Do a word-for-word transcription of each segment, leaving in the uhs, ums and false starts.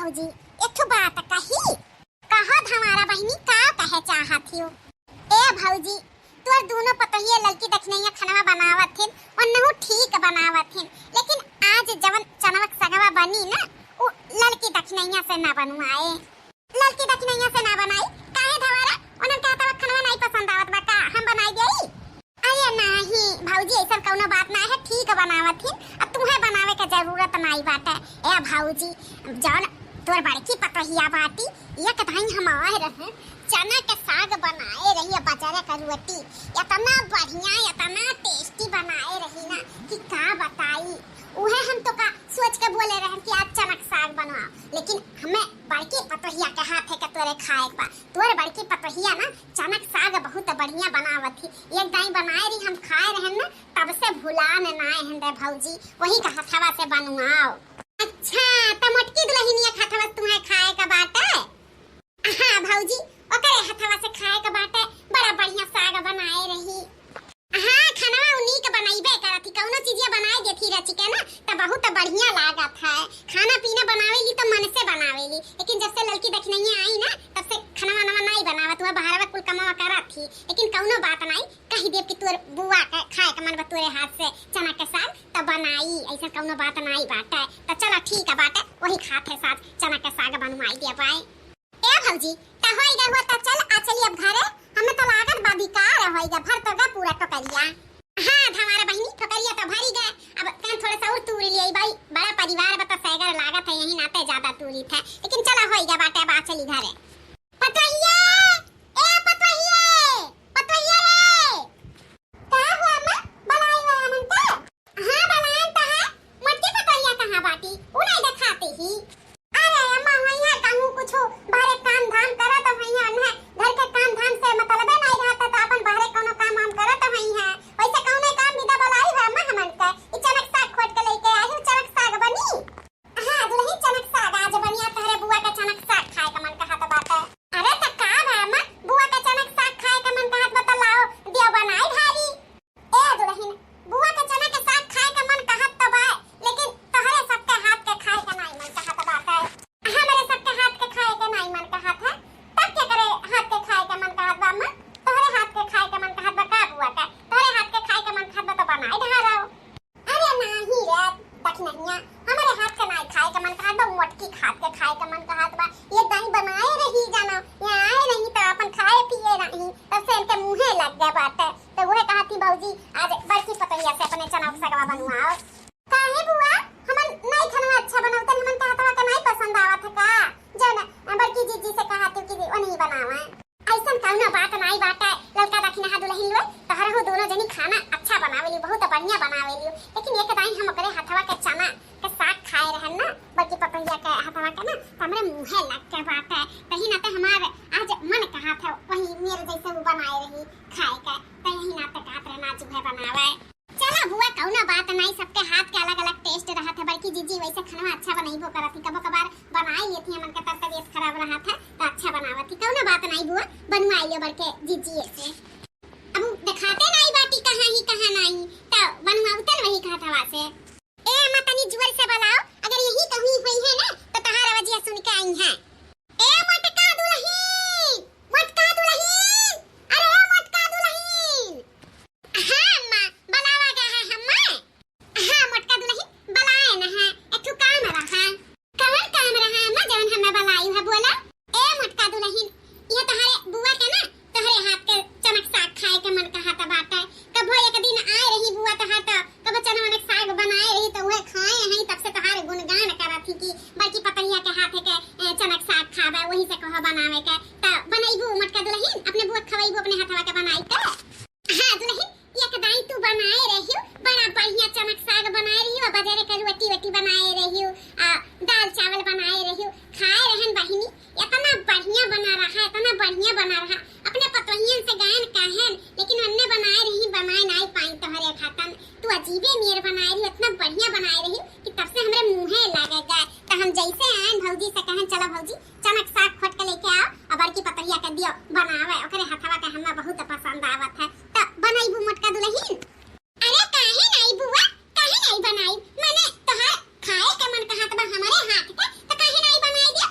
भौजी, एक ठो बात कही। कहो धमारा बहिनी, का कहे चाहत हियो? ए भौजी, तोर दूनो पतोहिया ललकी दखिनैया खनवा बनावत हिन, ओनहु ठीक बनावत हिन, लेकिन आज जवन चनवा के सगवा बनी ना, उ ललकी दखिनैया से ना बनवाए। ललकी दखिनैया से ना बनाई, काहे धमारा? ओनन के हाथवा खनवा नाई पसंद आवत बा का? हम बनाई देई? अरे नाही भौजी, ऐसन कौनो बात ना है, ठीक बनावत हिन, अब तुहे बनावे के जरूरत नाई बाटे। ए भौजी, जौन तोर बड़की पतोहिया बाटी, एक दाई हम आए रहे, चना के साग बनाए रही, बजरे के रोटी, इतना बढ़िया, इतना tasty बनाए रही ना कि का बताई। उहे हम तो का सोच के बोले रहन कि आज चना के साग बनवाओ, लेकिन हमें बड़की पतोहिया के हाथे के तोरे खाए के बा। तोरे बड़की पतोहिया ना चना के साग बहुत बढ़िया बनावत ही। एक दाई बनाए रही, हम खाए रहन ना, तब से भुलान नाए हन रे भौजी, वही का हथवा से बनवाओ। अच्छा, त मोटकी दुलहिनिया के हथवा से तुम्हें खाए का बाटे? हाँ भौजी, ओकरे हथवा से खाए का बाटे, बड़ा बढ़िया साग बनाए रही। हाँ, खनवा उ नीक बनइबे करत ही, कौनो चीजिया बनाए देती रची के ना, त बहुत बढ़िया लागत है। खाना पीना बनावेली त मन से बनावेली, लेकिन जब से ललकी दखिनैया आई ना, तब से खनवा नवा नाई बनावत, हुआ बहरवा कुल कमावा करत ही, लेकिन कौनो बात नाई, कही देब कि तोर बुआ के खाए के मन बा तोरे हाथ से चना के साग, त बनाई, ऐसा कौनो बात नाई बाटे। त चला ठीक है बाटे, वही खात है साग, चना के साग बनवाई देबाई। ए भौजी, त होई गए हुआ, त चल आ चली अब घरे। हमें त लागत बा बेकार होई गए, भर तो गए पूरा टोकरिया। हाँ धमारा बहिनी, टोकरिया त भरी गए, अब कहें थोड़ा सा और तूरी ले आई बाई, बड़ा परिवार बा त सैगर लागत है, यही नाते ज्यादा तूरी थे, लेकिन चला होई गए बाटे, अब आ चली घरे। पतोहिया, ए पतोहिया, पतोहिया रे। का हुआ अम्मा? बलाई हुआ हमन का? हाँ, बलायन त है। मोटकी पतोहिया कहाँ बाटी? उ नहीं देखाते ही। अरे अम्मा, वही है कहूँ कुछ बाहरे काम धाम करत वही है, उन्हें घर के काम धाम से मतलबे नहीं रहता, तो अपन बाहरे कोनो काम वाम करत वही है। वैसे कौने काम विदा बलाई है अम्मा हमन के? ई चनक साग खोट के लेके आई हूँ, चनक साग बनी। हाँ दुलहिन, चनक साग आज बनिया, तहरे बुआ के चनक साग खाए के मन कहत बाटे। अरे त का बा अम्मा, बुआ के चनक साग खाए के मन कहत बा त लाओ, दियो बनाई भारी। ए दुलहिन, बुआ के चना के साग खाए के मन कहत त बा, लेकिन तहरे सबके हाथ के खाए के नाई मन कहत बाटे। हमरे सबके हाथ के खाए के नाई मन कहत है, तब के करे हाथ के खाए के मन कहत बा अम्मा? तोहरे हाथ के खाए के मन कहत बा का बुआ के? तोहरे हाथ के खाए के मन कहत बा त बनाई ढारो। अरे नाही रे दखिनहिया, हमरे हाथ के नाई खाए के मन कहत बा, मोटकी के हाथ के खाए के मन कहत बा। एक दाई बनाए रही जानो, यहाँ आए रही त अपन खाए पिए रही, तब से इनके मुँहे लग गए बाटे। त उहे कहत ही भौजी, आज बड़की पतोहिया से अपने चना के सगवा बनवाओ। काहे बुआ, हमन नाई खनवा अच्छा बनावतन, हमन के हथवा के नाई पसंद आवत है का? जौन बड़की जीजी से कहत ही कि वो नहीं बनावा। ऐसन कौनो बात नाई बाटे, ललका दखिनहा दुलहिन लोग, तोहरहु दोनों जनी खाना अच्छा बनावेली, बहुत बढ़िया बनावेली, लेकिन एक दाई हम ओकरे हथवा के चना के साग खाए रहन ना, बड़की पतोहिया के हथवा के ना, त हमरे मुँहे लग के बाटे, तही नाते हमार आज मन कहत है वही मेरे जैसे वो बनाए रही खाए के, त यही नाते कहत रहन आज उहे बनावे। चला बुआ, कौनो बात नाई, सबके हाथ के अलग-अलग taste रहत है। बड़की जीजी वैसे खनवा अच्छा बनइबो करत ही, कबो कबार बनाई लेत ही, हमन के तर तबियत खराब रहत है, त अच्छा बनावत ही। कौनो बात नाई बुआ, बनवाई लियो बड़के जीजी से। अब देखाते नाई बाटी कहाँ ही कहाँ नाई, त बनवाउतन वही कहत हवा से। ए अम्मा, तनी जोर से बलाओ, अगर यही कहूँ होई है ना, त तहार आवाजिया सुन के आई है। ए मोटका दुलहिन, मोटका दुलहिन, अरे ए मोटका दुलहिन। हाँ अम्मा, बलावा गया है अम्मा। हाँ मोटका दुलहिन, बलाए न है, एक ठो काम रहा। कवन काम रहा अम्मा, जवन हमें बलाई है, बोला? ए मोटका दुलहिन, ये तोहरे बुआ के ना, तोहरे हाथ के चनक साग खाए के मन कहत बाटे। कबो एक दिन आए रही बुआ तोहार त कबो चनवन के साग बनाए रही त उहे खाए हई, तब से तोहार गुणगान करत ही कि बड़की पतोहिया के हाथे के, ए, चनक साग खाबे, वही से कहो बनावे के। त बनइबू मोटका दुलहिन, अपने बुआ के खवइबू अपने हथवा के बनाई के? हाँ दुलहिन, एक दाई तू बनाए रहियो, बड़ा बढ़िया चनक साग बनाए रहियो, बजरे के रोटी वोटी बनाए रहियो, आ, दाल चावल बनाए रहियो, खाए रहन बहिनी, इतना बढ़िया बना रहा, इतना बढ़िया बना रहा। अपने पतोहियन से गायन कहन, लेकिन अन्ने बनाए रही, बनाए नाई पाई तोहरे खातन। तू अजीबे नियर बनाए रही, इतना बढ़िया बनाए रही कि तब से हमरे मुँहे लागे गए। त हम जैसे आयन भौजी से कहन, "चलो भौजी, चनक साग खोट के लेके आओ, और बड़की पतोहिया के दियो बनावे, ओकरे हथवा के हमें बहुत पसंद आवत है।" त बनइबू मोटका दुलहिन? अरे काहे नाई बुआ, काहे नाई बनाई? माने तोहार खाए के मन कहत बा हमरे हाथ के, त काहे नाई बनाई दे?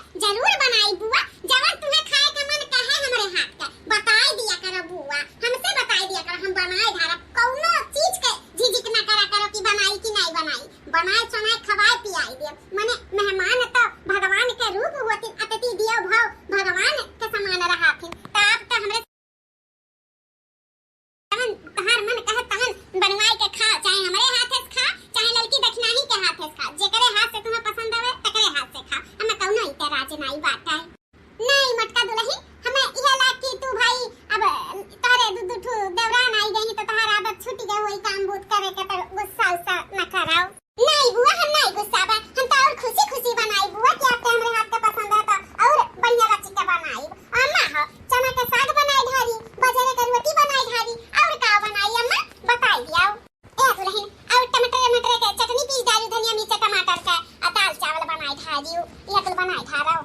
ये कुल बनाए खा रहो।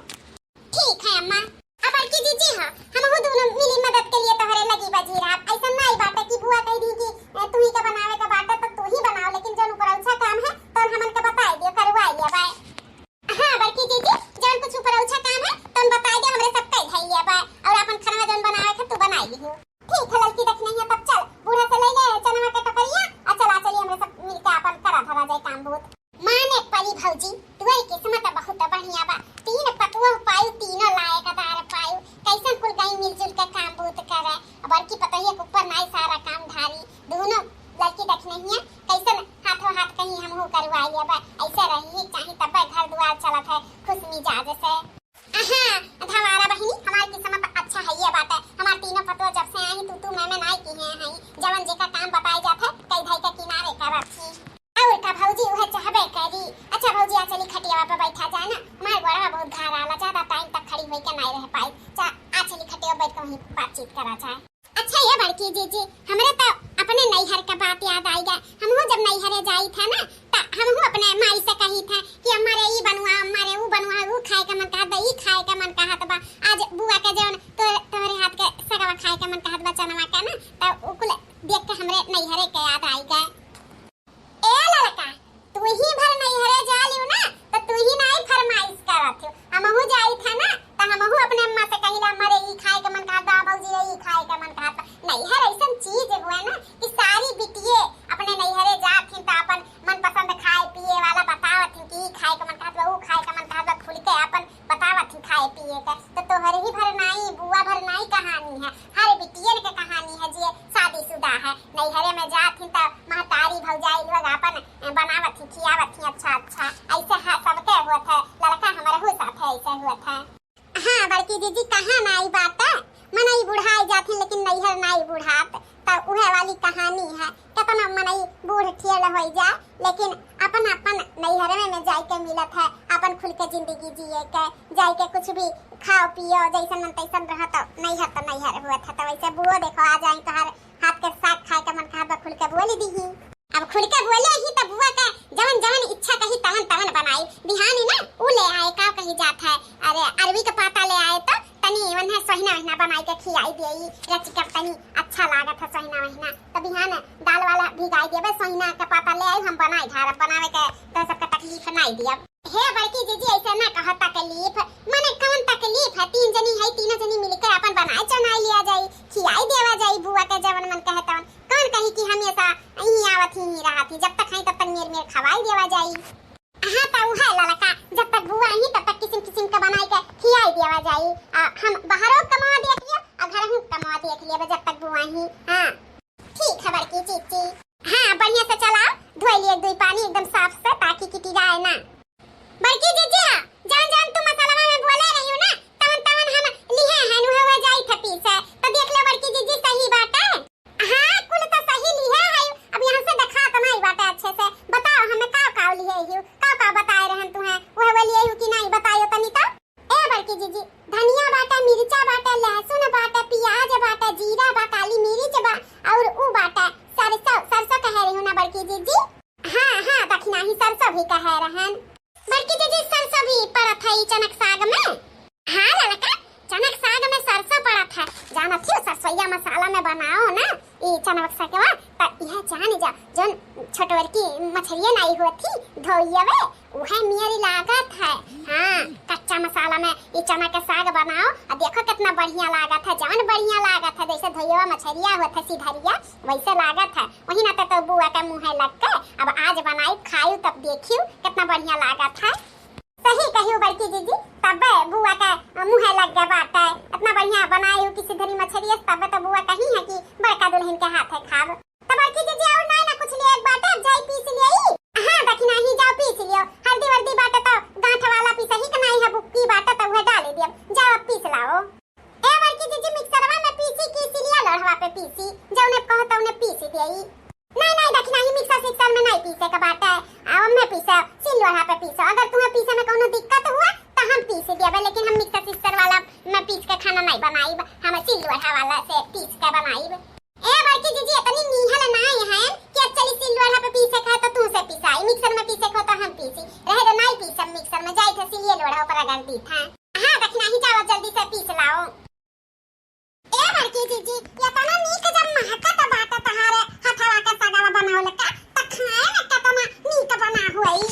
ठीक है अम्मा। अब बड़की जीजी, हाँ, हमहू दोनों मिली मदद के लिए तोहरे लगी बजी रहा। ऐसा नहीं बाटे कि बुआ कह दी कि, ए, तू ही के बनावे का बाटे तो तू ही बनाओ, लेकिन जौन ऊपर अच्छा काम है तो हमन के बताई दियो, करवाई लिया बाय। हाँ बड़की जीजी, जौन कुछ ऊपर अच्छा काम है तो बताई दियो, हमरे सब कह धई लिया बाय। और अपन खाना जौन बनावे के तू बनाई लियो। ठीक है ललकी दखिनहिया, तब चल बूढ़ा से ले ले चनवा के टोकरिया, आ चला चली हमरे सब मिलके अपन करा धरा जाए काम बहुत। माने परी भौजी, तोहर किस्मत बहुत बढ़िया बा, तीन पतोह पायू, तीनों लायकदार पायू, कैसन कुल गई मिलजुल के काम बहुत करे। बड़की पतोहिया के ऊपर नाई सारा काम ढारी, दोनों ललकी दखिनहिया कैसन हाथों हाथ कहीं हमहू करवा लेबे। ऐसे रही चाही तब घर दुआर चलत है खुश मिजाज से। हाँ, धवारा बहिनी, हमार किस्मत अच्छा है ये बात है। हमार तीनों पतोह जब से आई तू तू मैं मैं नाई की हैं, हैं। जवन जेका काम बताए जात है, कई धाई के किनारे करत ही। और का भौजी, उहे चाहबे करी। अच्छा भौजी, आ चली खटियावा पे बैठा जाए ना, हमार गोड़वा बहुत घाराला, ज्यादा टाइम तक खड़ी होई के नाई रह पाई। चा, आ चली खटियावा बैठ के वहीं बातचीत करा जाए। अच्छा ये बड़की जीजी, हमरे तो अपने नैहर का बात याद आई गए। हमहू जब नैहरे जाई था ना, त हमहू अपने माई से कही था कि अम्मा रे ई बनवा, अम्मा रे ऊ बनवा, ऊ खाए का मन कहत बा, ई खाए का मन कहत बा। आज बुआ के जौन तो, तोहरे हाथ के सगवा खाए का मन कहत बा चनवा का ना, त उ कुल देख के हमरे नैहरे के याद आई गए। ए ललका, तू ही भर नैहरे जा लियो ना, त तू ही नाई फरमाइश करत हो। हमहू जाई था ना, त हमहू अपने अम्मा से कहिला, "अम्मा रे, ई खाए के मन कहत बा, भौजी रे, ई खाए के मन कहत बा।" नैहर ऐसन चीज हुए ना कि सारी बिटिये अपने नैहरे जात ही त अपन मनपसंद खाए पिए वाला बतावत ही कि ई खाए के मन कहत बा, ऊ खाए के मन कहत बा, खुल के अपन बतावत ही खाए पिए के। त तोहरे ही भर नाई, बुआ भर नाई कहानी है, हर बिटियन के कहानी है जे शादीशुदा है। नैहरे में जात ही त महतारी भौजाई लोग आपन, ए, बनावत ही, खियावत ही अच्छा अच्छा। ऐसे है, सबके होत है, ललका हमरहू साथे ऐसे होत है। हाँ बड़की जीजी, कहाँ नाई बात है, मनई बुढ़ाई जात ही लेकिन नैहर नाई बुढ़ात, त उहे वाली कहानी है। केतना मनई बूढ़ ठेल होई जा, लेकिन अपन अपन नैहरवे में जाए के मिलत है, अपन खुल के जिंदगी जिए के, जाए के कुछ भी खाओ पियो, जैसन मन तैसन रहो, त नैहर त नैहर हुआ था। त वैसे बुओ देखो, आ जाए तोहर हाथ के साग खाए के मन कहत बा, खुल के बोली दीही। अब खुल के बोले ही त बुआ के जवन जवन इच्छा कही तवन तवन बनाई। बिहानी ना उ ले आए, का कही जात है, अरे अरवी के पाता ले आए त तनी वन्हे सोहिना वहिना बनाई के खियाई देई, रचिका तनी अच्छा लागत है सोहिना वहिना। त बिहान दाल वाला भिगाई देबे, सोहिना के पाता ले आई, हम बनाई धारब, बनावे के तो सबके तकलीफ नाई दियब। हे बड़की जीजी, ऐसे ना कहो तकलीफ, मने कौन तकलीफ है? तीन जनी है, तीनों जनी मिलकर अपन बनाए चुनाए लिया जाई, खियाई देवा जाई बुआ के जवन मन कहे तवन। कौन कही कि हमेशा यहीं आवत ही, यहीं रहत ही, जब तक है तब तक मेर मेर खवाई देवा जाई। हाँ त उहे ललका, जब तक बुआ ही तब तक किसिम किसिम के बनाई के खियाई देवा जाई। आ, हम बाहरों कमवा देख लियो, आ घरहू कमवा देख लियो, जब तक बुआ ही। हाँ ठीक है बड़की जीजी। हाँ बढ़िया से चलाओ, धोई लिए दुई पानी एकदम साफ से, ताकि किटिराए ना। बड़की जीजी, जौन जौन तू मसालवा में बोले रही हो ना, तवन तवन हम लिहे हैं, उहे उहे जाई थे पीसे। त देख लो बड़की जीजी, सही बाटे। हाँ, कुल त सही लिहे है। अब यहाँ से देखा त नाई बाटे अच्छे से। बताओ हमें का का लिहे हियो, का का बताए रहन तुहे, उहे उहे लिहे हियो कि नाई, बतायो तनी त। ए बड़की जीजी, धनिया बाटे, मिर्चा बाटे, लहसुन बाटे, पियाज बाटे, जीरा बा, काली मिर्च बा, और उ बाटे सरसों, सरसों कहे रही हो ना बड़की जीजी? हाँ, हाँ, दखिनाही सरसों भी कहे रहन। बड़की जीजी, सरसों भी पड़त है ई चनक साग में? हाँ ललका, चनक साग में सरसों पड़त है। जानत हियो, सरसोईया मसाला में बनाओ ना ई चनक सागवा, त इहे जान जा, जौन छोटवरकी मछरिये नाई होत ही, धोइयवे, उहे मियरी लागत है। हाँ, कच्चा मसाला में ई चना के साग बनाओ, आ देखो कितना बढ़िया लागत है, जवन बढ़िया लागत है, जैसे धोइयवा मछरिया होत है सिधरिया, वैसे लागत है। वही ना तो बुआ के मुँहे लग के, अब आज बनाई खायू तब देखियो कितना बढ़िया लागत है। सही कहियो बड़की जीजी, तबे बुआ के मुँहे लग गए बाटे, इतना बढ़िया बनायू कि सिधरी मछरिया, तबे तो बुआ कही है कि बड़का दुल्हन के हाथे खाब। त बड़की जीजी, और नाई ना कुछ लिए एक बाटे, अब जाई पीस लिए। हाँ दखिनाही, जाओ पीस लियो, हल्दी वर्दी बाटे तो गांठ वाला पीस ही के नाई है, बुक्की बाटे तो उहे डाले दियो, जाओ अब पीस लाओ। ए बड़की जीजी, मिक्सरवा में पीसी कि सिलिया लोढ़वा पे पीसी, जौने कहो तौने पीस देई। नाई नाई दखिनाही, मिक्सर सिक्सर में नाई पीसे के बाटे, आ ओमे पीसे, सिल लोढ़ा पे पीसो। अगर तुम्हें पीसे में कौनो दिक्कत हुआ त हम पीस देबे, लेकिन हम मिक्सर सिक्सर वाला में पीस के खाना नाई बनाई, हम सिल लोढ़ा वाला से पीस के बनाई। ए बड़की जीजी, इतनी निहल नाई है कि अब चली सिल लोढ़ा पे पीसे का है तो तू से पिसाई, मिक्सर में पीसे को तो हम पीसी। रहे दो, नाई पीसम मिक्सर में, जाई थे सिलिए लोढ़ा ऊपर रगड़ दी था। हाँ, दखिनाही जाओ, जल्दी से पीस लाओ। ए बड़की जीजी, एतना नीक जब महकत बाटे तहारे हथवा के सगवा बनावल का, त खाए में केतना नीक बना होई।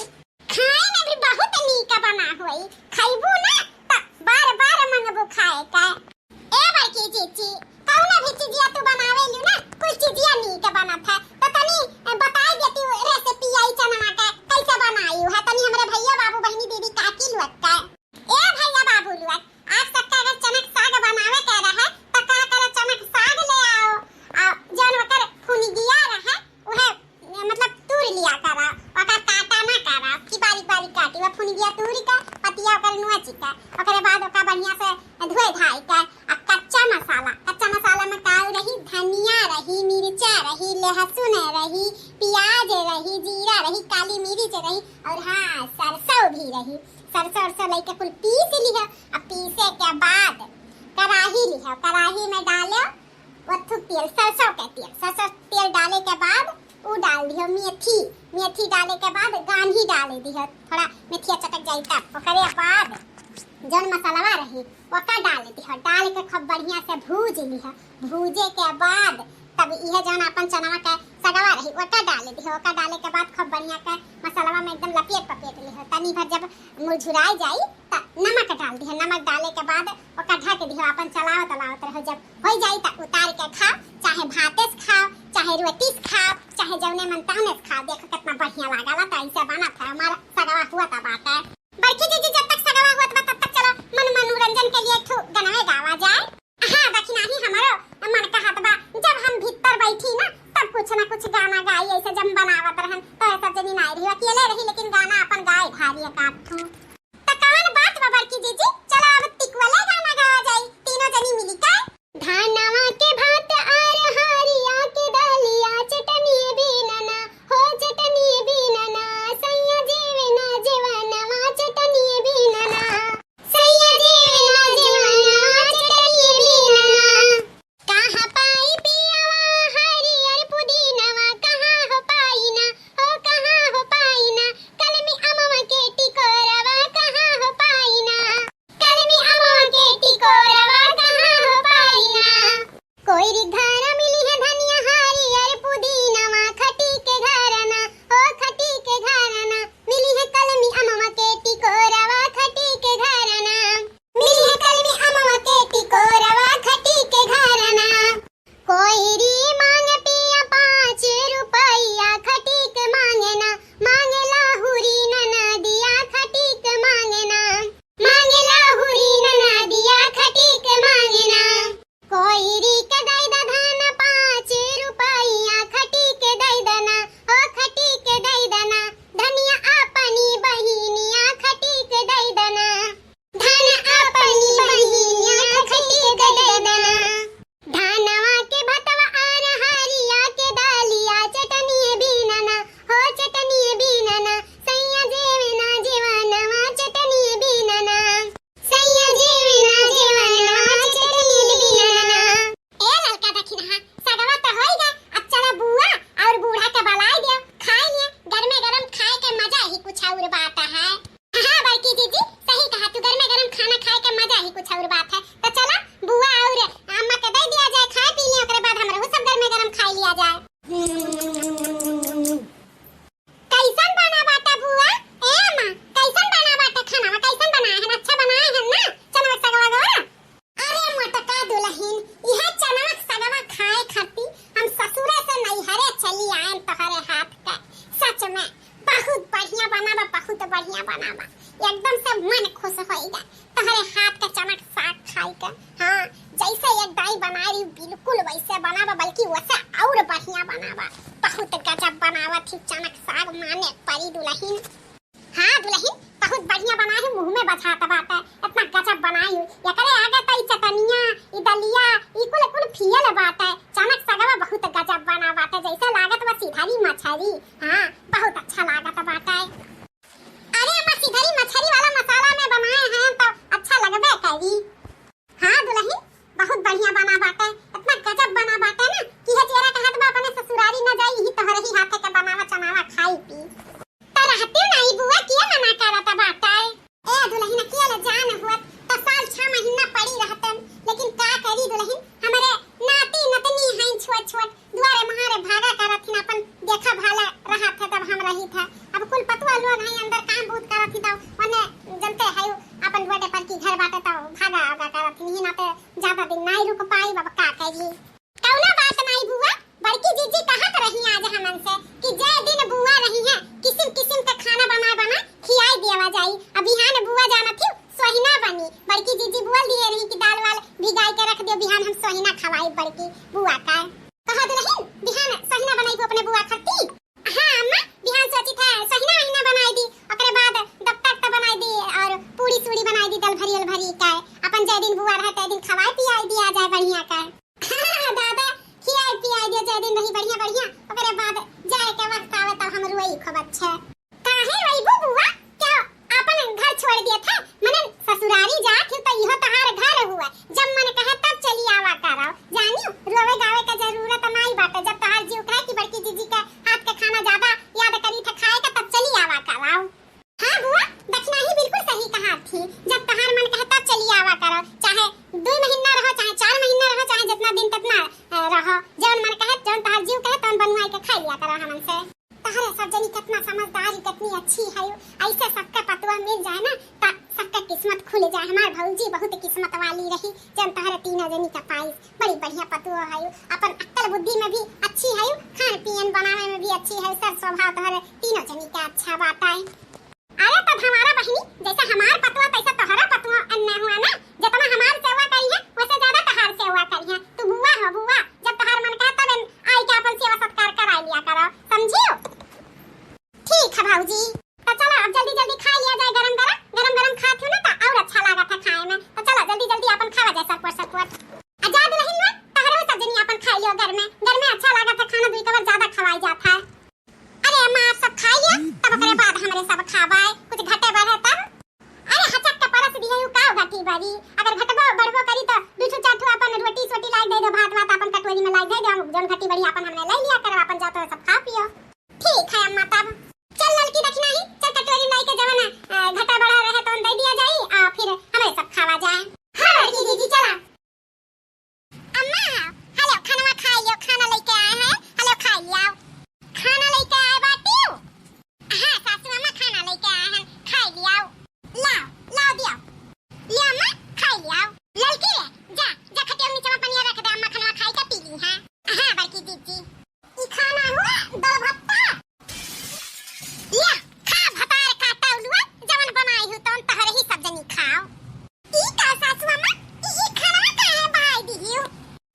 खाए में भी बहुत नीक बना होई। खइबू ना, त बार-बार मंगबू खाए का। ए बड़की जीजी, कौनो भी चीजिया तू बनावेलू ना, कुल चीजिया नीक बनत है। त तनी, ए, बताई दे तू रेसिपी आई चनवा के, कैसे बनाई है? तनी हमरे भैया, बाबू, बहिनी, दीदी, काकी लोग के। ए भैया बाबू लोग, आज तक का अगर चनक साग बनावे के रहे, त का करो, चनक साग ले आओ, आ जौन ओकर फुनिगिया रहे, उहे, मतलब, तूर लिया करा, ओकर काटा ना करा, कि बारीक बारीक काटी, वह फुनिगिया तूर के, पतिया ओकर नोच के, ओकरे बाद ओका बढ़िया से धोए धाए के, आ कच्चा मसाला, कच्चा मसाला में का रही, धनिया रही, मिर्चा रही, लहसुन रही, प्याज रही, जीरा रही, काली मिर्च रही, और हाँ, सरसों भी रही। सरसों, सरसों लइके कुल पीस लिहो। अब पीसे के बाद कराही लिहो, कराही में डालो वो थू तेल, सरसों के तेल। सरसों तेल डाले के बाद उ डाल दिहो मेथी, मेथी डाले के बाद गान्ही डाले दिहो, थोड़ा मेथिया चटक जाई तब। ओकरे बाद जौन मसालवा रही ओका डाल दिहो, डाल के खूब बढ़िया से भूज लिहो। भूजे के बाद तब इहे जौन अपन चनवा के सगवा रही ओका डाल दिहो, ओका डाले के बाद खूब बढ़िया के मसालवा में एकदम लपेट पपेट लिहो। तनी भर जब मुरझुराई जाई, त नमक डाल दिहो। नमक डाले के बाद ओका ढक दिहो, अपन चलावत चलावत रहो। जब हो जाई, त उतार के खाओ, चाहे भाते से खाओ, चाहे रोटी से खाओ, चाहे जौने मन तौने से खाओ। देखो, कितना बढ़िया लागला। त ऐसे बनत है हमार सगवा, हुआ त बाटे। बड़की जीजी, जब तक सगवा होत बा, तब तक चलो, मन मनोरंजन के लिए एक ठो गनवे गावा जाए। हाँ, दखिनाही हमरो मन कहत बा, जब हम भीतर बैठी ना, तब कुछ ना कुछ गाना गाई, ऐसे जब बनावत रहन, तो ऐसा जनी नाई रही, अकेले रही, लेकिन गाना अपन गाए भारी एक आध ठो। त कौन बात बा बड़की जीजी, चलो अब तिकवले गाना गावा जाई, तीनों जनी मिली का। धानवा के भात आर हरिया के दलिया, चटनिए बीनना, हो चटनिए बीनना, सैया जीवे ना जीवनवा, चटनिए बीनना। सैया जीवे ना जीवनवा, चटनिए बीनना। कहाँ पाई पियावा हरियर पुदीनवा, कहाँ हो पाई ना, हो कहाँ हो पाई ना, कलमी अमवा के टिकोरवा, कहाँ हो पाई ना, कलमी अमवा के टिकोरवा, कहाँ हो पाई ना। कोइरी घरा मिली है धनिया हरियर पुदीनवा, खटी के घरना, ओ खटी के घरना, मिली है कलमी अमवा के टिकोरवा, खटी के घरना, मिली है कलमी अमवा के टिकोरवा, खटी के घरना। कोइरी मांग पिया पाँच रुपया, खटी के मांगना, मांग लाहुरी ननदिया, खटी के मांगना, मांग लाहुरी ननदिया, खटी के मांगना। कोइरी के दई द धान पाँच रुपया, खटी के दई दना, हो खटी के दई दना, धनिया अपनी बहिनिया, खटी के दई दना, धन अपनी बहिनिया, खटी के दई दना। धानवा के भतवा आर हरिया के दलिया, चटनिए बीनना, हो चटनिए बीनना, सैया जीवे ना जीवनवा, चटनिए बीनना। सैया जीवे ना जीवनवा, चटनी बीनना। ए ललका दखिनहा, सगवा त होई गए, अब चला बुआ और बूढ़ा के बलाई दियो, खाए लिए, गरमे गरम खाए के मजा ही कुछ और बात है। हाँ बड़की जीजी, सही कहा तू, गरमे गरम खाना खाए के मजा ही कुछ और बात है। तो चला बुआ और अम्मा के दे दिया जाए, खाए पी लिए, ओकरे बाद हमरहू सब गरमे गरम खाए लिया जाए। कैसन बना बाटा बुआ? ए अम्मा, कैसन बना बाटा खाना? कैसन बनाए हन? अच्छा बनाए हन ना? चनवा के सगवा गवा? अरे मोटका दुलहिन, इहे चनवा के सगवा खाए खातिर हम ससुरे से नैहरे चली आएन तोहरे हाथ के। सच में बहुत बढ़िया बना बा, बहुत बढ़िया बना बा। एकदम से मन खुश होई गए तोहरे हाथ के चनक साग खाई के। हाँ, जैसे एक दाई बनाए रही बिल्कुल वैसे बना बा, बल्कि वैसे और बढ़िया बना बा। बहुत गजब बनावत ही चनक साग, माने परी दुलहिन। हाँ दुलहिन, बहुत बढ़िया बनाए है, मुँह में बझात बाटे, इतना गजब बनाए है। एकरे आगे तो ई चटनिया, ई दलिया, ई कुल कुल फियल बाटे। चनक सगवा बहुत गजब बना बाटे, जैसे लागत बा सिधरी मछरी। हाँ, बहुत अच्छा लागत बाटे। अरे अम्मा, सिधरी मछरी वाला मसाला में बनाए हैं तो अच्छा लगबे करी। हाँ दुलहिन, बहुत बढ़िया बना बाटे, इतना गजब बना बाटे ना कि ये चेहरा कहत बा अपने ससुरारी न जाई, यही तोहरे ही हाथे के बनावा चनावा। रुक पाई बाबा, का करी? कौनो बात नाई बुआ, बड़की जीजी कहत रही आज हमन से कि जे दिन बुआ रही है, किसिम किसिम के खाना बना बना खियाई दियावा जाई। अब बिहान बुआ जानत ही सोहिना बनी। बड़की जीजी बोल दिए रही कि दाल वाल भिगाई के रख दियो, बिहान हम सोहिना खवाई बड़की बुआ का। कहत रही बिहान सोहिना बनाई हो अपने बुआ खाती। हाँ अम्मा, बिहान सोचित है सोहिना वहिना बनाई दी, ओकरे बाद दफ्तर त बनाई दी और पूड़ी सूड़ी बनाई दी, दल भरी उल भरी का। अपन जे दिन बुआ रहे ते दिन खवाई पियाई दिया जाए बढ़िया का। हाँ दादा, खियाई पियाई दिया जाए दिन रही बढ़िया बढ़िया, ओकरे बाद जाए के वक्त आवे तब हम रोई खूब अच्छे। काहे रोइबू बुआ? क्या आपन घर छोड़ दिया था? मने ससुरारी जात ही तो इहो तहार घर हुआ, जब मन कहे तब चली आवा करो। जानियो, रोवे गावे का जरूरत नाई बाटे। जब तहार जीव कहे कि बड़की जीजी के हाथ के खाना ज्यादा याद करी था खाए का, तब चली आवा करो। हाँ बुआ, दखिनही बिल्कुल सही कहा थी, जब तहार मन कहे तब चली आवा करो, चाहे दुई महीना रहो, चाहे चार महीना रहो, चाहे जितना दिन ततना, अ, रहो, जौन मन कहे, जौन तहार जीव कहे, तौन बनवाई के खाई लिया करो हमन से। तहरे सब जनी कितना समझदार ही, कितनी अच्छी है। ऐसे सबके पतुआ मिल जाए ना, त सबके किस्मत खुल जाए। हमार भौजी बहुत किस्मत वाली रही, जन तहरे तीनों जनी के पाइस। बड़ी बढ़िया पतुआ है, अपन अक्ल बुद्धि में भी अच्छी है, खान पियन बनावे में भी अच्छी है। सर स्वभाव तहरे तीनों जनी के अच्छा बात है। अरे तो हमारा बहिनी, जैसे हमार पतुआ तैसे तोहरा पतुआ अन्ने हुआ ना, जितना हमार सेवा करी है वैसे ज्यादा तहार सेवा करी है। तू बुआ हो बुआ, जब तहार मन कहे तब आई के अपन सेवा सत्कार करा लिया करो, समझियो? ठीक है भौजी, तो चलो अब जल्दी जल्दी खा लिया जाए गरम गरम, गरम गरम खात हो ना तो और अच्छा लागत है खाए में, तो चलो जल्दी जल्दी अपन खावा जाए सरपट सरपट। आ जा दुल्हन में तहरे सब जनी अपन खा लियो घर में, घर में अच्छा लागत है खाना, दुई कवर ज्यादा खवाई जात है। अरे अम्मा, आप सब खाई लिया, तब ओकरे बाद हमरे सब खाबे, कुछ घटे बढ़े तब। अरे हचक के परस दिए हूँ, का घटी बड़ी? अगर घटबो बढ़बो करी तो दू ठो चार ठो अपन रोटी सोटी लाई दे दो, भात वात अपन कटोरी में लाई दे दो, हम जौन घटी बड़ी अपन हमने ले लिया करब, अपन जातो सब खा पियो। ठीक है अम्मा, तब चल ललकी दखिनही, चल कटोरी में लाई के जवन, अ, घटा बढ़ा रहे तौन दे दिया जाई, आ फिर हमें सब खावा जाए। हाँ बड़की जीजी, चला। अम्मा, हेलो, खानवा खाई लियो, खाना लेके आए हैं, हेलो, खाई लियो। खाना लेके आए बाटियो? हाँ, सासू अम्मा, खाना लेके आए हैं, खाई लियो। लाओ, लाओ दियो। लियो अम्मा, खाई लियो। ललकी रे, जा, जा खटिया नीचे में पनिया रख दे, अम्मा खानवा खाई के पी ली हैं। हाँ, बड़की जीजी। ई खाना हुआ दाल भत्ता। या, खा भतार काटा उलुआ, जवन बनाई हूँ तौन तहरे ही सब जनी खाओ। ई का सासू अम्मा, ई, ई खाना काहे बहाई दिहियो?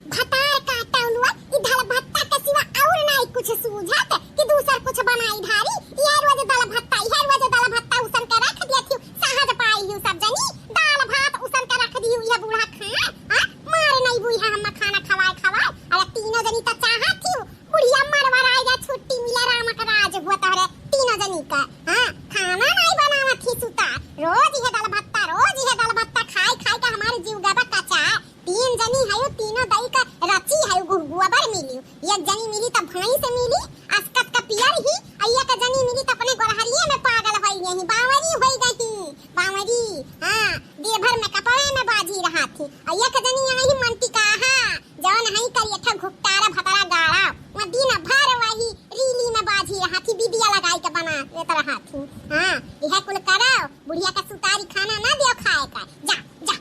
भतार काटा उलुआ, ई दाल भत्ता के सिवा और नाई कुछ सूझत कि दूसर कुछ बनाई धारी। यह रोज दाल भत्ता, यह रोज दाल भत्ता उसन के रख दिया थी, सहज पाई हूँ सब जनी। दाल भात उसन के रख दियो, यह बूढ़ा खाए, हाँ? मार नहीं बुई है हम खाना खवाए खवाए। अरे तीनों जनी तो चाहत थी, बुढ़िया मरवराई जा, छुट्टी मिला राम का राज हुआ तोहरे तीनों जनी का। हाँ, खाना नहीं बनावत ही सुता, रोज ये दाल भत्ता, रोज ये दाल भत्ता खाई खाई के हमारे जीव गबा कचा। तीन जनी है, तीनों दई का रची है, गु-, गोबर मिली। एक जनी मिली तो भैंस मिली, अस्कत का पियर ही, और एक जनी मिली तो अपने गोरहरिये में पागल होई गई, बावरी होई गई, बावरी। हाँ, दिन भर में कपड़े में बाजी रहा थी। और एक जनी आई मंटिका, हाँ, जौन हई करियठा घुपटारा भतरा गाड़ा, वहाँ दिन भर वही रीली में बाजी रहा थी, बिदिया लगाई के बना लेत रहा थी। हाँ, यह कुल करो, बुढ़िया का सुतारी खाना ना दियो खाए का। जा, जा,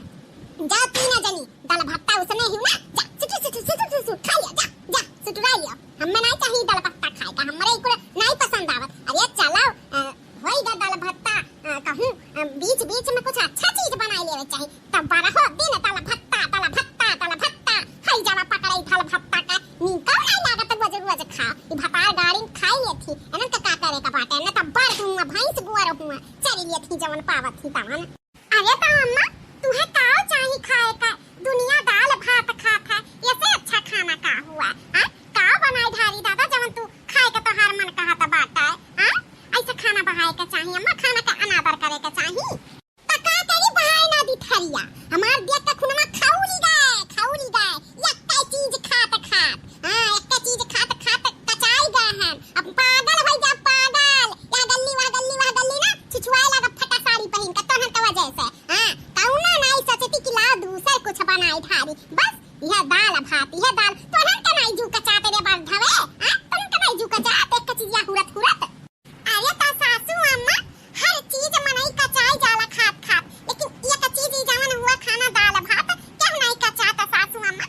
जा तीनों जनी, दाल भत्ता उसने ही ना, जा, सुटु, सुटु, सुटु, सुटु, सुटु, खा लियो, जा, जा, सुटुरा लियो। हमें नहीं चाहिए दाल भत्ता खाए का, हमारे कुल नहीं पसंद आवत। अरे चलो, अ, होई गा दाल भत्ता, अ, कहूँ, अ, बीच बीच में कुछ अच्छा चीज बनाई लेवे चाहिए। तब बारहो दिन दाल भत्ता, दाल भत्ता, दाल भत्ता। हई जावा पकड़ई दाल भत्ता का, निकल नहीं लागत रोज रोज खा। ई भतार गाड़ी में खाई लेत ही, एनन के का करे का बाटे, न तब बार हुआ, भैंस गुअर हुआ, चरी लेत ही जवन पावत ही तवन। अरे तो अम्मा, तुहे का चाही खाए का? दुनिया दाल भात खात है, ऐसे अच्छा खाना का हुआ? हाँ? का बनाई धारी दादा जवन तू खाए का तोहार मन कहत बाटे? हाँ? ऐसे खाना बहाए के चाही अम्मा, खाना का अनादर करे के चाही। त का करी, बहाए ना दी थरिया। हमार देख के खुनवा खौली गए, खौली गए। यक्के चीज खात खात, हाँ, यक्के चीज खात खात कचाई गए हैं। अब पागल होई जा, पागल। यह गल्ली, वह गल्ली, वह गल्ली ना, छुछुआए लागा फटा साड़ी पहिन के, तोहन के वजह से। हाँ, कौनो नाई सोचती कि लाओ दूसर कुछ बनाई धारी। बस, यह दाल भात, यह दाल, तोहन के नाई जू कचात रे बरधवे, हाँ, तोहन के नाई जू कचात, एक चीज या हुरत हुरत। अरे त सासू अम्मा, हर चीज मनई कचाई जाला खात खात, लेकिन एक चीज ई जवन हुआ खाना दाल भात, केहू नहीं कचात सासू अम्मा,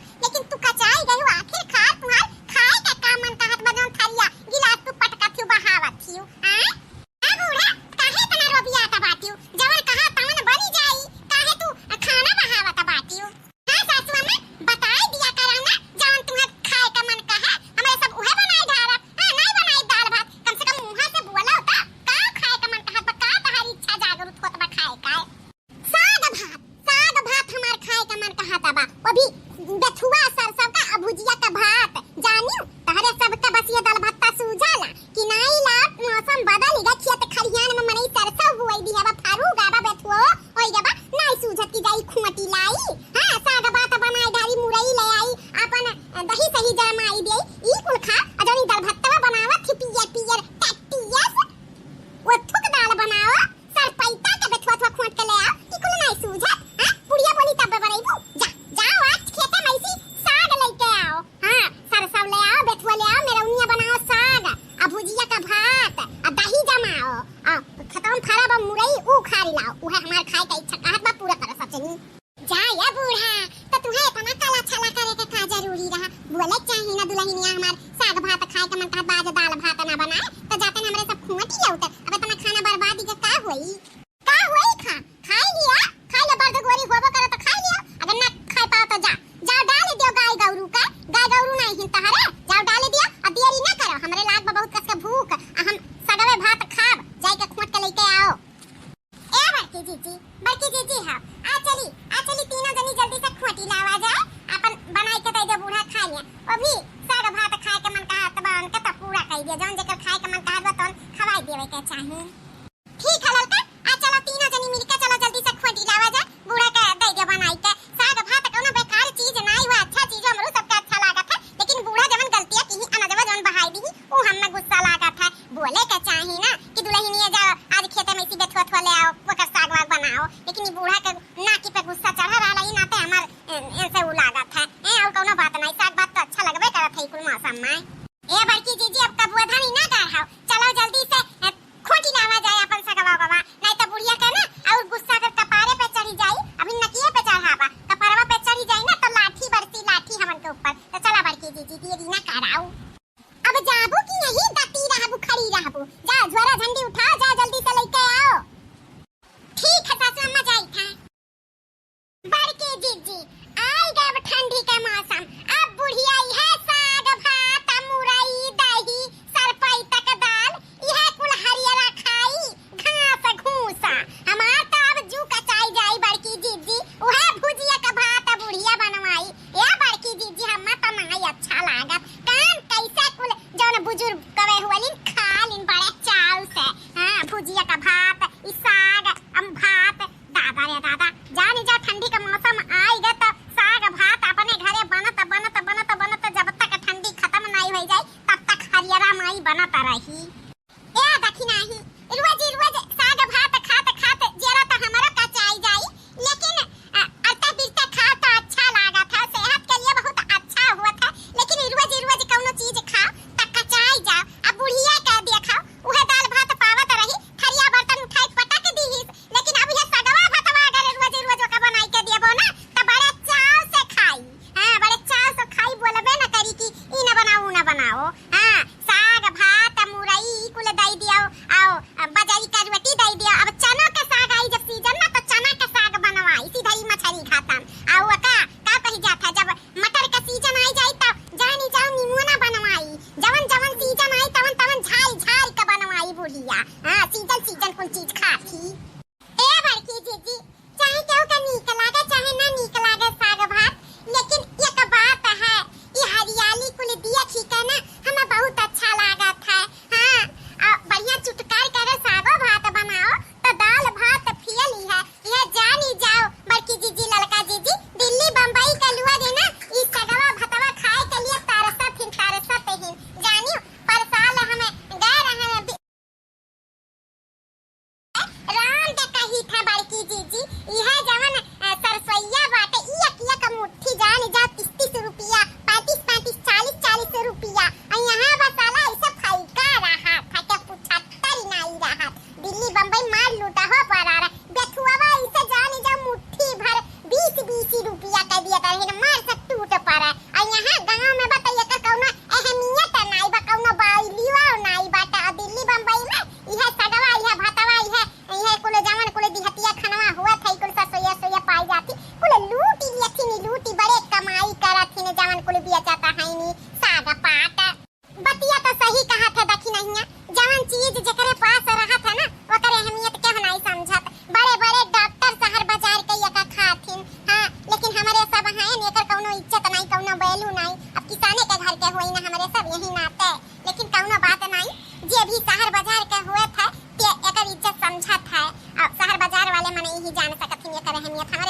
कहा था बा, वो भी बेथुआ सरसव का अ भुजिया का भात। जानियो, तहरे सबका बस ये दाल भत्ता सूझाला कि नाई लात मौसम बदल गया, खेत खरिहान में मनई सरसव बुआई दी हवा, फारू गाबा बेथुओ, ओई गाबा, नाई सूझत की जाई खुआटी लाई। हाँ, साग भात बनाई, ढारी मुरई ले आई, अपन दही सही जमाई दे, ई कुल खा, अ जौन ई दाल भत्तवा बनावत थी पियर पियर टट्टियस, वो थुक दाल बनाओ, सरपैता के बेथुआ थुआ खोंट के ले आओ, ई कुल नाई सूझत, हाँ? बुढ़िया बोली तब बनैबू, जा, जाओ आज खेते में इसी साग लेके आओ, हाँ, सरसव ले आओ, बेथुआ ले आओ, मेरौनिया बनाओ साग, अ भुजिया का भात, अ दही जमाओ, अ खेतवा में फरा बा मुरई, ऊ उखारी लाओ, उहे हमार खाए का इच्छा कहत बा, पूरा करो सब जनी। जा या बूढ़ा, त तुहे इतना काला छाला करे के का जरूरी रहा? बोले चाही ना दुल्हनिया हमार साग भात खाए के मन कहत बा, आज दाल भात ना बनाए, त जाते न हमरे सब खुआटी लौटे। अब इतना खाना बर्बादी के का होई? का होई खा? खाई लिया, खाई ले, बर्द गोरी होबो करे त खाई लिया, अगर ना खाए पाओ त जा, जाओ डाल दियो गाय गौरू के, गाय गौरू नहीं हिन तहरे, जाओ डाल दियो, अब देरी ना करो, हमरे लाग बा बहुत कस के भूख, आ हम सगवे भात खाब, जाई के खोंट के लेके आओ। ए बड़की जीजी, बड़की जीजी, हाँ, आ चली, आ चली, तीनों जनी जल्दी से खोटी लावा जाए, अपन बनाई के दे दे बूढ़ा खाए ले। वो भी साग भात खाए के मन कहत बा उनके, तो पूरा कई दे, जौन जेकर खाए के मन कहत बा तौन खवाई देवे के चाही। ठीक है ललका, आ चलो तीनों जनी मिलके चलो जल्दी से खोटी लावा जाए, बूढ़ा के दे दे बनाई के। साग भात कोनो बेकार चीज नाई हुआ, अच्छा चीज हमरो सबके अच्छा लागत है, लेकिन बूढ़ा जवन गलतिया की अनजवा जवन बहाई दी, ऊ हमें गुस्सा लागत है। बोले के चाही ना कि दुल्हनिया जा आज खेते में इसी बेथुआ थुआ ले आओ, ओकर साग वाग बनाओ, लेकिन ई बूढ़ा के नाकी पे गुस्सा चढ़ा रहला, ई नाते हमार ए, इनसे ऊ लागत है। ए, और कोनो बात नहीं, साग भात तो अच्छा लगबे करत है ई कुल मौसम में। ए बड़की जीजी, अब कबुआ धानी ना कर हाव, चलो जल्दी से, ए, खोटी लावा जाए अपन सगवा गवा, नहीं तो बुढ़िया के ना और गुस्सा कर कपारे पे चढ़ी जाई, अभी नकिए पे चढ़ावा, कपरवा पे चढ़ी जाई ना तो लाठी बरसी लाठी हमन के ऊपर। तो चला बड़की जीजी, देरी ना कराऊ। अब जाबू कि यहीं दती रहबू, खड़ी रहबू? जा, झोरा झंडी उठाओ, जा जल्दी से लेके आओ। ठीक है सासू अम्मा, जाई था। बड़की जीजी, आई गए अब ठंडी के मौसम, अब बुढ़िया इहे साग भात, मुरई, दही, सरपैतक दाल, इहे कुल हरियरा खाई, घास घूसा। हमार तो अब जू कचाई जाई बड़की जीजी, उहे भुजिया का भात बुढ़िया बनवाई। ए बड़की जीजी, हम्मा तो नाई अच्छा लागत। कान कैसे कुल जौन बुजुर्ग कवे हुवलिन खा लिन बड़े चाव से। हाँ, भुजिया का भात, ई साग, अम भात, दादा रे दादा, जानी जा ठंडी का मौसम आई गए तो साग भात अपने घरे बनत, बनत, बनत, बनत जब तक ठंडी खत्म नाई हो जाई तब तक हरियरा माई बनत रही। ए देखी नाही, रोज रोज साग भात खात खात जेरा त हमरो कचाई जाई, लेकिन, अ, अरता बिरता खाओ त अच्छा लागत है, सेहत के लिए बहुत अच्छा होत है, लेकिन रोज रोज कौनो चीज खाओ त कचाई जाओ। अब बुढ़िया के देखो, उहे दाल भात पावत रही, थरिया बर्तन उठाई पटक दीहिस, लेकिन अब ये सगवा भतवा अगर रोज रोज ओका बनाई के देबो न,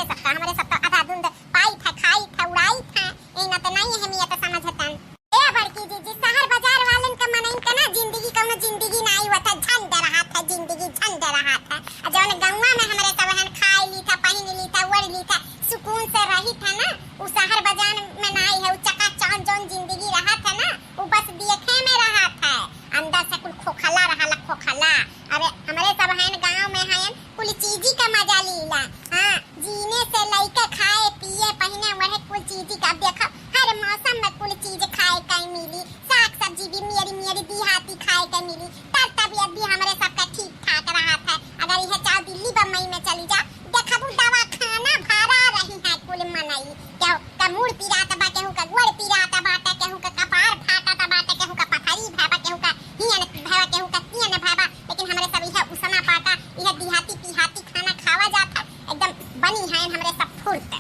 सबका, हमरे सबका आधा धुंध पाइत है, खाइत है, उड़ाइत है, एना त नाहीं अहमियत समझतन। ए बड़की जीजी, शहर बाजार वालन का मनइन का ना जिंदगी कउनो जिंदगी नाहीं होत है, झंड रहत है, जिंदगी झंड रहत है। आ जौन गउँवा में हमरे सब हन खाइ लीत है, पहिन लीत है, ओढ़ लीत है, सुकून से रहित है ना, उ शहर बाजार में नाहीं है, उ चकाचौंध जौन जिंदगी रहत है ना, उ बस देखे में रहत है, अंदर से कुल खोखला रहला, खोखला। अरे हमरे सब हन गाँव में हन, कुल चीजी का मजा लीला। हाँ, जीने से लइके खाए, पिए, पहिने, ओढ़े, कुल चीजी का। अब देखो, हर मौसम में कुल चीज खाए का मिली, साग सब्जी भी मेरी मेरी देहाती खाए का मिली, तब तबियत भी हमरे सबका ठीक ठाक रहत है। अगर इहे चाहो दिल्ली बम्बई में चली जा, देखबू दवाखाना भरा रही है कुल मनई। केहू का मूड़ पिरात बा, केहू का गोड़ पिरात बाटे, केहू का कपार फाटत बाटे, केहू का पथरी भय बा, केहू का हियन भय बा, केहू का तियन भय बा, लेकिन हमरे सब इहे उसना पाटा, इहे दिहाती पिहाती खाना खावा जात है, एकदम बनी है हमरे सब फुर्त।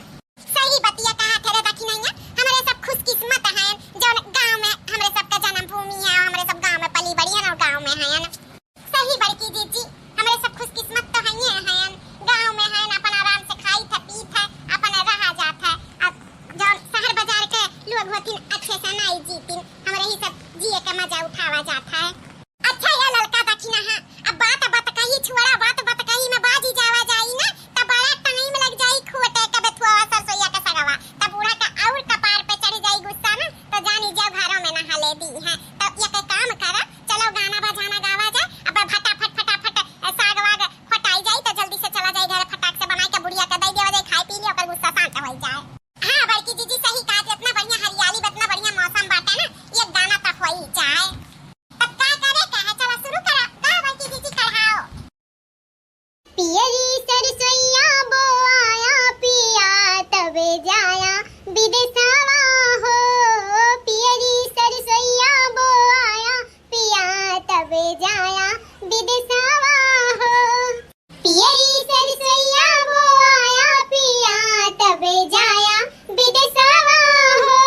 सही बतिया कहा थे रे दखिनैया, हमरे सब खुशकिस्मत हैं जौन गाँव में हमरे सब का जन्मभूमि है, हमरे सब गाँव में पली बड़ी है और गाँव में हैं। सही बड़की जीजी, हमरे सब खुशकिस्मत तो हइये हैं, गाँव में हैं, अपन आराम से खाई थे, पी थे, अपन रहा जात है। अब जौन शहर बाजार के लोग होथिन अच्छे से नाहीं जीतिन, हमरे ही सब जिए के मजा उठावा जात है। अच्छा या ललका दखिना है, अब बात बतकही छोड़ा, बात बतकही में बाजी जावा जाई ना, त बड़ा टाइम लग जाई खोटे के बथुआ सरसोइया के सगवा, त बूढ़ा का और कपार पे चढ़ जाई गुस्सा ना, त जानी जाओ घरों में नहा ले दी है। त एक काम करा, चलो गाना बजाना गावा जाए, अब फटाफट फटाफट साग वाग फटाई जाई, त जल्दी से चला जाई घर, फटाक से बनाई के बुढ़िया के दे देवा जाए, खाए पी ले, ओकर गुस्सा शांत हो जाए। हाँ बड़की जीजी सही कहा, इतना बढ़िया हरियाली बा, इतना बढ़िया मौसम बाटे ना, ये गाना तो हो ही जाए। तब का करे के है, चला शुरू करा, गा बड़की जीजी कढ़ाओ। पियरी सरसोइया बोआया पिया तब जाया विदेशवा हो, पियरी सरसोइया बोआया पिया तब जाया विदेशवा हो। पियरी सरसोइया बोआया पिया तब जाया विदेशवा हो।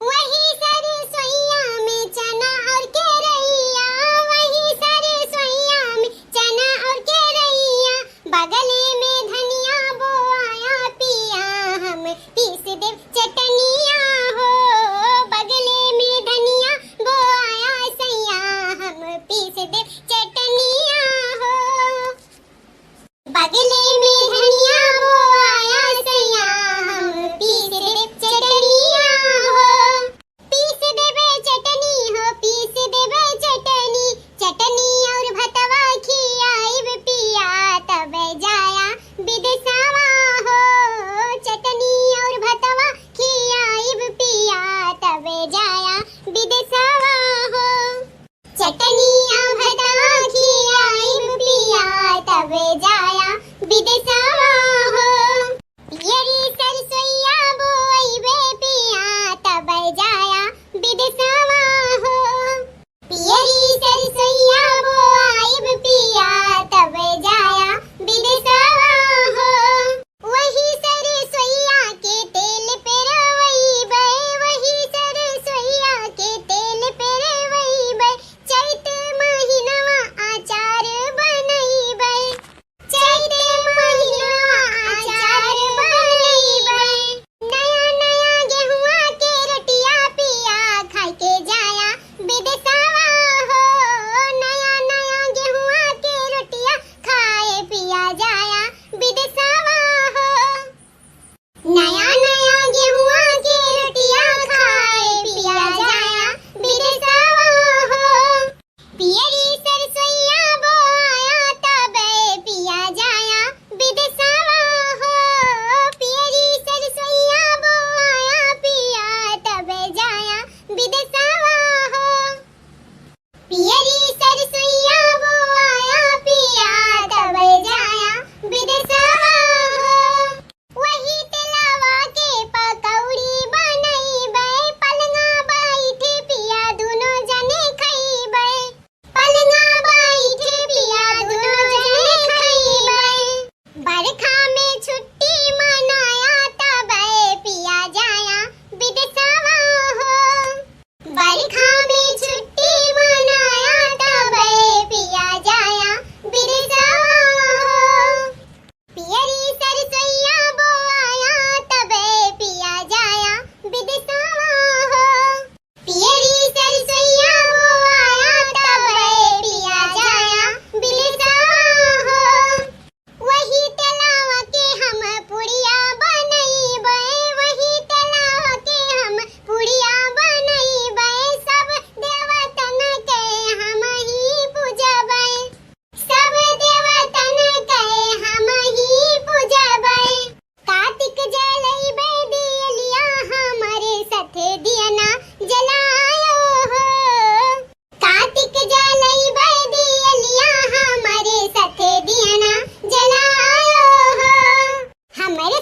वही सरसोइया में चना और केरैया, वही सरसोइया में चना और केरैया, बगले में धनिया बोआया पिया हम पीस देब चटनी।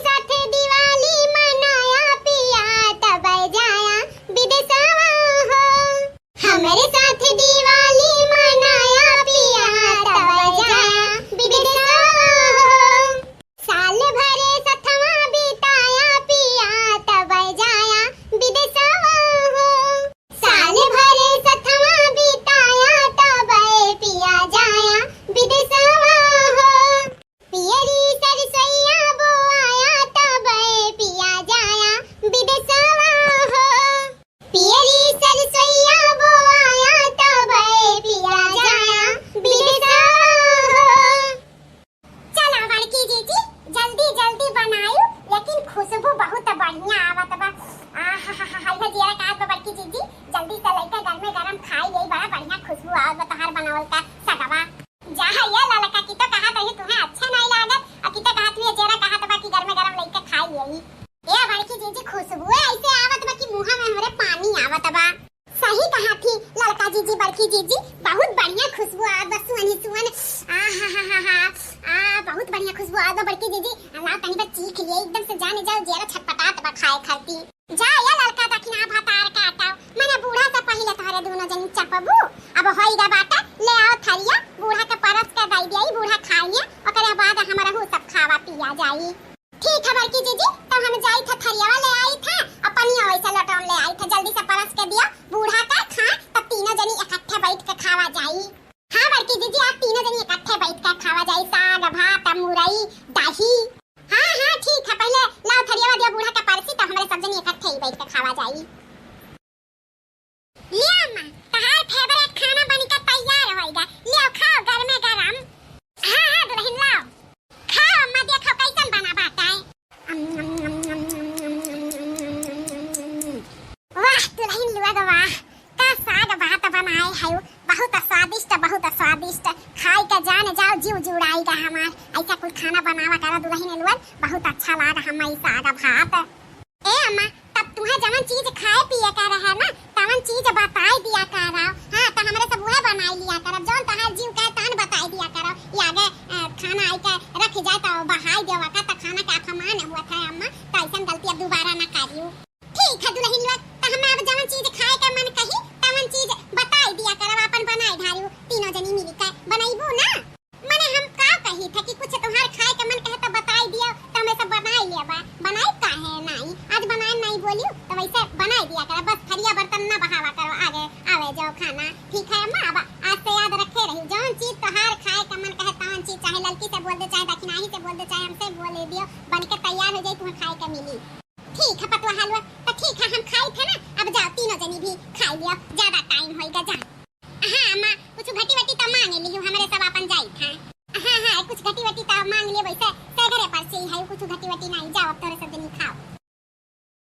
साथे दिवाली मनाया पिया, तब जाया विदेशवा हो। हमरे साथ दिवाली मनाया पिया, तब जाया विदेशवा हो। साल भरे सथवा बिताया पिया, तब जाया विदेशवा हो। साल भरे सथवा बिताया, तब पिया जाया विदेशवा हो। पियरी सरसोईया बोआया, तब पिया जाया विदेशवा हो। पियरी सरसोईया बोआया, तब पिया जाया विदेशवा हो। चला बड़की जीजी, जल्दी जल्दी बनायू, लेकिन खुशबू बहुत बढ़िया आवत बा। आहाहाहा, हाय हो जियरा कहत बा बड़की जीजी, जल्दी से लइका गरमे गरम खाई लेई, बड़ा बढ़िया खुशबू आवत बा तोहार बनावल का सगवा। जा है ये ललका, की तो कहत रही तुम्हें अच्छा नहीं लागत, और की तो कहत हुए जियरा कहत बा कि गरमे गरम लइका खाई लेई। ए बड़की जीजी, खुशबू ऐसे आवत बा कि मुँह में हमरे पानी आवत बा। सही कहा थी ललका जीजी, बड़की जीजी, बहुत बढ़िया खुशबू आवत बा, सुअन ही सुअन। आहाहाहा, आ, बहुत बढ़िया खुशबू आवत बा बड़की जीजी। लाओ तनी बस चीख लिए, एकदम से जाने जाओ, जियरा छटपटात बा खाए खाती। जा या ललका दखिना भतार काटा, मने बूढ़ा से पहिले तोहरे दोनों जनी चपबू। अब होई गा बाटा, ले आओ थरिया, बूढ़ा के परस के दई दिया, बूढ़ा खा लिया, ओकरे बाद हमरहू सब खावा पिया जाई। ठीक है बड़की जीजी, तब हम जाई थे थरियावा ले आई थे, और पनिया वैसे लोटवा में ले आई थे, जल्दी से परस के दिया, बूढ़ा का खा, तब तीनों जनी इकट्ठे बैठ के खावा जाई। हाँ बड़की जीजी, आज तीनों जनी इकट्ठे बैठ के खावा जाई, साग, भात, मुरई, दही। हाँ, हाँ, ठीक है, पहिले लाओ थरियावा दिया बूढ़ा का परसी, तब हमरे सब जनी इकट्ठे ही बैठ के खावा जाई। ले अम्मा, तहार favourite खाना बन के तैयार होइगा। ले आओ, खाओ गरमे गरम। हाँ, हाँ, दुल्हन लाओ। खाओ अम्मा, देखो कैसन बना बाटे। अम, अम, अम। वाह, दुल्हन लोग वाह, का साग भात बनाए है, बहुत स्वादिष्ट, बहुत स्वादिष्ट। खाई के जान जाओ, जीव जुड़ाइगा हमार। ऐसा कुल खाना बनावा करो दुल्हन लोग, बहुत अच्छा लागा हमें साग भात। ए अम्मा, तब तुहे जवन चीज खाए पिए का रहे ना, तवन चीज बताई दिया करो। हाँ, तो हमरे सब उहे बनाई लिया करब। जौन तहार जीव कहे तहन बताई दिया करो। ये आगे, अ, खाना आई के रख जाए तो बहाई देवा का, तो खाना के अपमान हुआ था अम्मा, तो ऐसन गलती अब दोबारा ना करियो। ठीक है दुल्हन लोग, तो हमें अब जवन चीज खाए के मन कही, तवन चीज बताई दिया करब, अपन बनाई धारियो। तीनों जनी मिली के बनैबू ना? मने हम का कही था कि कुछ तोहार खाए के मन कहे तो बताई दिया, तो हमें सब बनाई लिया बा। बनाई काहे नाई? आज बनाए नाई बोलियो, तो वैसे बनाई दिया करा, बस थरिया बर्तन ना बहावा करो, आगे आवे जाओ खाना। ठीक है अम्मा, अब आज से याद रखे रही, जौन चीज तोहार खाए के मन कहे, तौन चीज चाहे ललकी से बोल दे, चाहे दखिनाही से बोल दे, चाहे हमसे बोले दियो, बन के तैयार हो जाई, तुम्हें खाए के मिली। ठीक है पतुआ हलवा, तो ठीक है हम खाई थे ना, अब जाओ तीनों जनी भी खाई लियो, ज्यादा time होइगा जा। हाँ अम्मा, कुछ घटी वटी तो मांग लियो, हमरे सब अपन जाई था। हाँ, हाँ, कुछ घटी वटी तो मांग लियो, वैसे से घरे पर से ही है, कुछ घटी वटी नहीं, जाओ अब तोरे सब